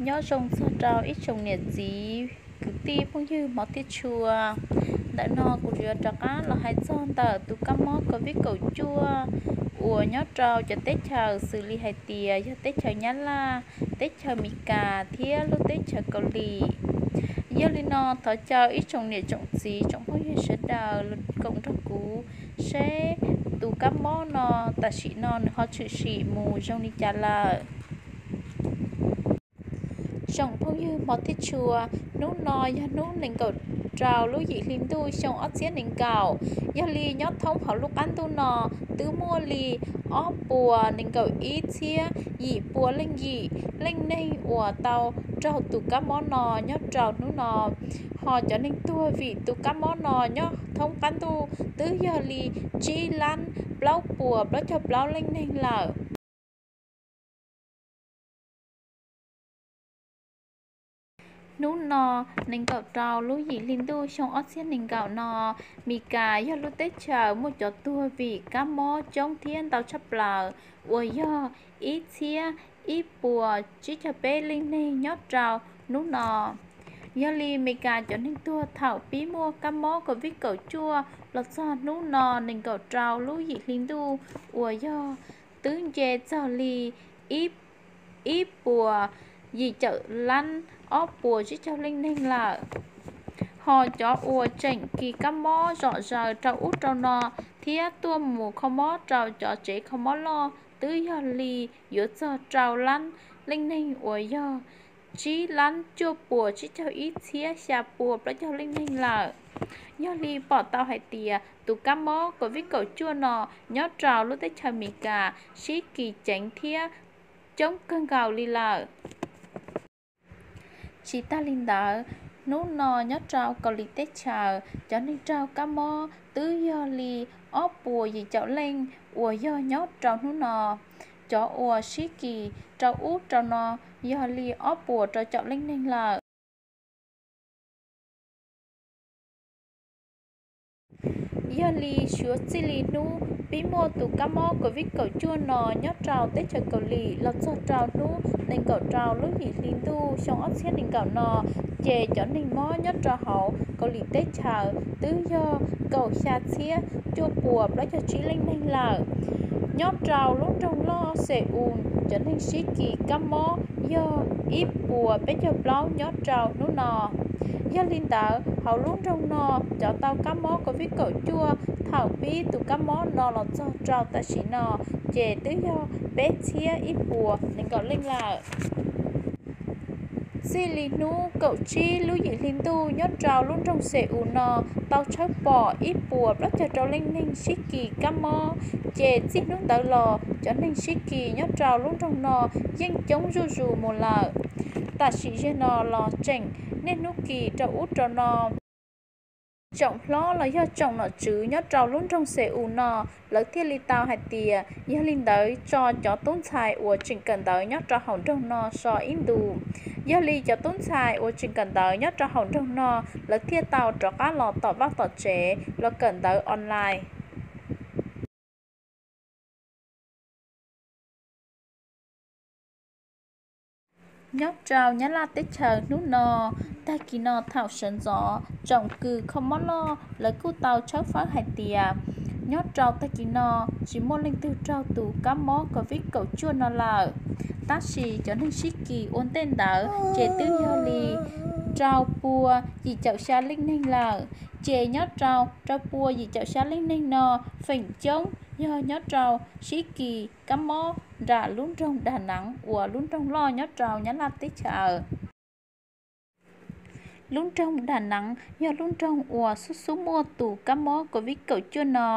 Nyob zoo txog rau ib tsoom niam txiv kwv tij phooj ywg hmov thiab tshua. Ntawm no kuv yuav rov qab los hais txog ntawm tus kab mob covid kaum cuaj uas nyob rau cov teb chaws xws li hais tias yog teb chaws Nyab Laj, teb chaws Amelikas thiab lub teb chaws Kaus Lim. Yog li no thov caw ib tsoom niam tsoom txiv tsoom phooj ywg sawv daws koom nrog kuv seb tus kab mob no tam sim no nws ho tshwm sim mus zoo li cas lawm. Tsoom phooj ywg hmov thiab tshua, hnub no yog hnub nees nkaum rau lub yim hli ntuj xyoo ob txhiab nees nkaum. Yog li nyob thoob hauv lub qab ntuj no twb muaj li ob puas nees nkaum ib txhiab yim pua leej yim leej neeg uas tau raug tus kab mob no nyob rau hnub no. Ho cov neeg tuag vim tus kab mob no nyob thoob qab ntuj twb yog li tsib lab plaub puas plaub caug plaub leej neeg lawm. Hnub no, nees nkaum rau lub yim hli ntuj xyoo ob txhiab nees nkaum no, Meskas yog lub teb chaws muaj cov tuag vim kab mob coob thiab ntau tshaj plaws uas yog ib txhiab ib puas tsib caug peb leej neeg nyob rau hnub no. Yog li Meskas cov neeg tuag thaum pib muaj kab mob covid kaum cuaj los txog hnub no nees nkaum rau lub yim hli ntuj uas yog twb nce txog li ib puas yim caum lab ob puas tsib caug leej neeg lawm. Ho cov uas tseem kis kab mob zom zaws rau ub rau no thiab tuaj mus kho mob rau cov tsev kho mob loj twb yog li yuav txog rau lab leej neeg uas yog tsib lab cuaj puas tsib caug ib txhiab xya pua plaub caug leej neeg lawm. Yog li pom tau hais tias tus kab mob covid kaum cuaj no nyob rau lub teb chaws Amelikas sib kis ceev thiab coob kawg nkaus li lawm. Tsis tas li ntawd, hnub no nyob rau Kaus Lim teb chaws cov neeg raug kab mob twb yog li ob puas yim caum leej uas yog nyob rau hnub no. Cov uas sib kis rau ub rau no yog li ob puas rau caum leej neeg lawm. Yog li suav txij li hnub pib muaj tus kab mob covid kaum cuaj no nyob rau teb chaws Kaus Lim los txog rau hnub nees nkaum rau lub yim hli ntuj xyoo ob txhiab nees nkaum no, ces cov neeg mob nyob rau hauv Kaus Lim teb chaws twb yog kaum xya txhiab cuaj puas plaub caug tsib leej neeg lawm. Nyob rau lub nroog loj Seoul, cov neeg sib kis kab mob yog ib puas peb caug plaub nyob rau hnub no. Yog li ntawd, hauv lub nroog no cov tau kab mob covid kaum cuaj thaum pib tus kab mob no los txog rau tam sim no ces twb yog peb txhiab ib puas nees nkaum leej lawm. Txij li hnub kaum tsib lub yim hli ntuj nyob rau lub nroog Seoul no tau tshawb pom ib puas plaub caug rau leej neeg sib kis kab mob, ces txij hnub ntawd los cov neeg sib kis nyob rau lub nroog no yeej coob zuj zus mus lawm. Tam sim ziag no los tseem niaj hnub kis rau ub rau no. Tsoom hlob los yog tsoom nom tswv nyob rau lub nroog Seoul no, lawv thiaj li tau hais tias yog li ntawd tso cov tub ntxhais uas tseem kawm ntawv nyob rau hauv nroog no so ib ntus. Yog li cov tub ntxhais uas tseem kawm ntawv nyob rau hauv nroog no, lawv thiaj tau rov qab los tom vaj tom tsev los kawm ntawv online. Nyob rau Nyab Laj teb chaws hnub no, tag kis no thaum sawv ntxov tsoom kws kho mob loj lawv kuj tau tshawb fawb hais tias nyob rau tag kis no tsis muaj leej twg raug tus kab mob covid kaum cuaj no lawm. Tab sis cov neeg sib kis ua ntej ntawd ces twb yog li rau pua yim caum xya leej neeg lawm. Ces nyob rau rau pua yim caum xya leej neeg no, feem coob yog nyob rau sib kis kab mob nram lub nroog Đà Nẵng uas lub nroog loj nyob rau Nyab Laj teb chaws. Lub nroog Đà Nẵng yog lub nroog uas xub xub muaj tus kab mob covid kaum cuaj no.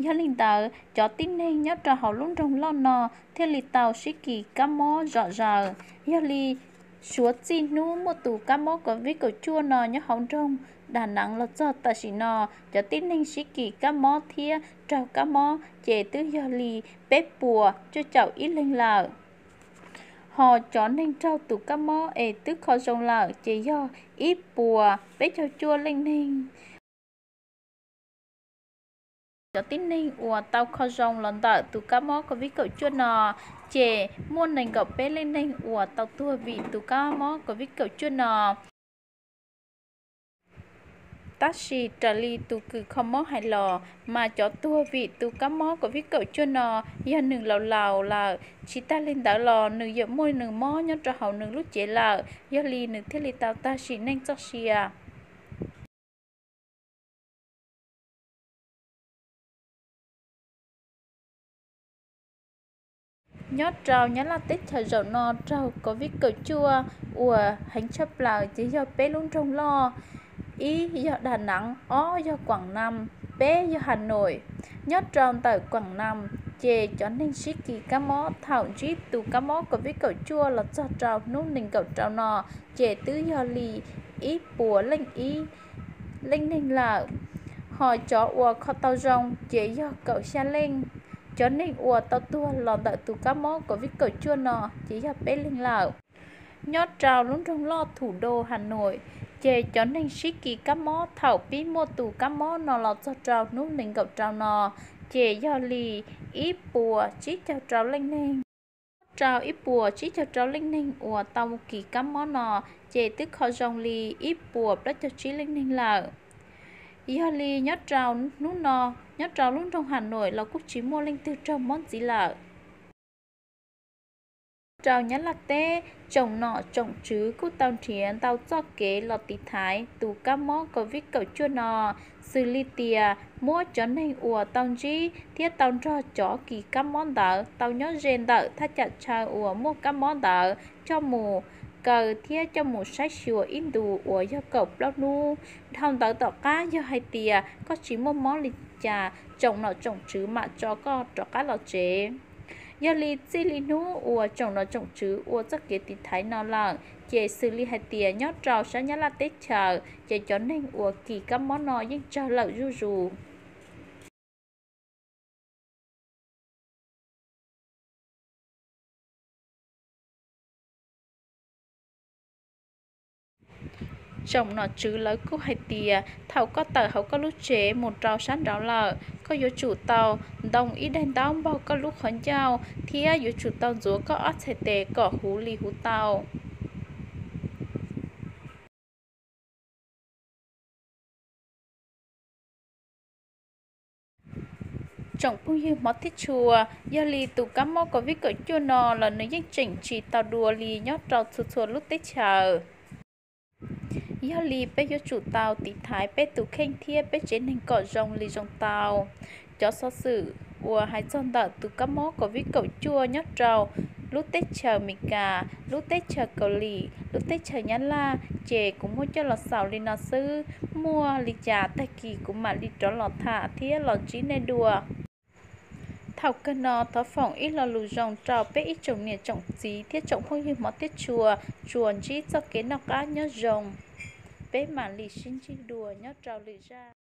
Yog li ntawd, cov tib neeg nyob rau hauv lub nroog loj no thiaj li tau sib kis kab mob zom zaws. Yog li suav txij hnub muaj tus kab mob covid kaum cuaj no nyob hauv nroog Đà Nẵng los txog tam sim no, cov tib neeg sib kis kab mob thiab raug kab mob ces twb yog li peb puas cuaj caum ib leeg lawm. Ho cov neeg raug tus kab mob es twb kho zoo lawm ces yog ib puas peb caug cuaj leej neeg. Cov tib neeg uas tau kho zoo los ntawm tus kab mob COVID kaum cuaj no, ces muaj nees nkaum peb leej neeg uas tau tuag vim tus kab mob COVID kaum cuaj no. Tab sis raws li tus kws kho mob hais los, mas cov tuag vim tus kab mob COVID kaum cuaj no yog nws laus laus lawm. Tsis tag li ntawd los nws yeej muaj nws mob nyob rau hauv nws lub cev lawm, yog li nws thiaj li tau tag sim neej txoj sia. Nyob rau Nyab Laj teb chaws zaum no raug COVID kaum cuaj uas heev tshaj plaws ces yog peb lub nroog loj, ib yog Đà Nẵng, ob yog Quảng Nam, peb yog Hà Nội. Nyob rau ntawm Quảng Nam, ces cov neeg sib kis kab mob thaum ntsib tus kab mob COVID kaum cuaj los txog rau hnub nees nkaum rau no, ces twb yog li ib puas leej ib leej neeg lawm. Ho cov uas kho tau zoo ces yog kaum xya leej. Cov neeg uas tau tuag los ntawm tus kab mob COVID kaum cuaj no ces yog peb leeg lawm. Nyob rau lub nroog loj thủ đô Hà Nội, ces cov neeg sib kis kab mob thaum pib muaj tus kab mob no los txog rau hnub nees nkaum rau no, ces yog li ib puas tsib caug rau leej neeg. Nyob rau ib puas tsib caug rau leej neeg uas tau kis kab mob no, ces twb kho zoo li ib puas plaub caug tsib leej neeg lawm. Yog li nyob rau hnub no, nyob rau lub nroog Hà Nội los kuj tsis muaj leej twg raug mob ntxiv lawm. Rau Nyab Laj teb, tsoom nom tsoom tswv kuj tau nrhiav ntau txoj kev los tiv thaiv tus kab mob COVID kaum cuaj no, xws li tias muab cov neeg uas tau ntsib thiab tau nrog cov kis kab mob ntawd tau nyob ze ntawm thaj tsam chaw uas muaj kab mob ntawd coj mus kaw thiab coj mus saib xyuas ib ntus uas yog kaum plaub hnub. Dhau ntawd tom qab yog hais tias koj tsis muaj mob li cas, tsoom nom tsoom tswv mam tso koj rov qab los tsev. Yog li txij li hnub uas tsoom nom tsoom tswv ua txoj kev tiv thaiv no lawm, ces xws li hais tias nyob rau sab Nyab Laj teb chaws ces cov neeg uas kis kab mob no yeej tsawg lawm zuj zus. Tsoom nom tswv lawv kuj hais tias thaum koj tawm hauv koj lub tsev mus rau sab nraud lawm, koj yuav tsum tau ntoo ib daim ntaub npog koj lub qhov ncauj thiab yuav tsum tau ntxuav koj ob txhais tes kom huv li huv tau. Tsoom phooj ywg hmov thiab tshua, yog li tus kab mob COVID kaum cuaj no los nws yeej tseem tsis tau dua li nyob rau txhua txhua lub teb chaws. Yog li peb yuav tsum tau tiv thaiv peb tus kheej thiab peb tsev neeg kom zoo li zoo tau. Cov xov xwm uas hais txog ntawm tus kab mob COVID kaum cuaj nyob rau lub teb chaws Amelikas, lub teb chaws Kaus Lim, lub teb chaws Nyab Laj, ces kuv muab coj los xaus li no xwb. Muaj li cas tag kis kuv mam li rov los tham thiab los ntsib nej dua. Thaum kawg no thov foom ib lo lus zoo rau peb ib tsoom niam tsoom txiv thiab tsoom phooj ywg hmov thiab tshua, tsuas ntsib txoj kev noj qab nyob zoo. Peb mam li sib ntsib dua nyob rau lwm zaj.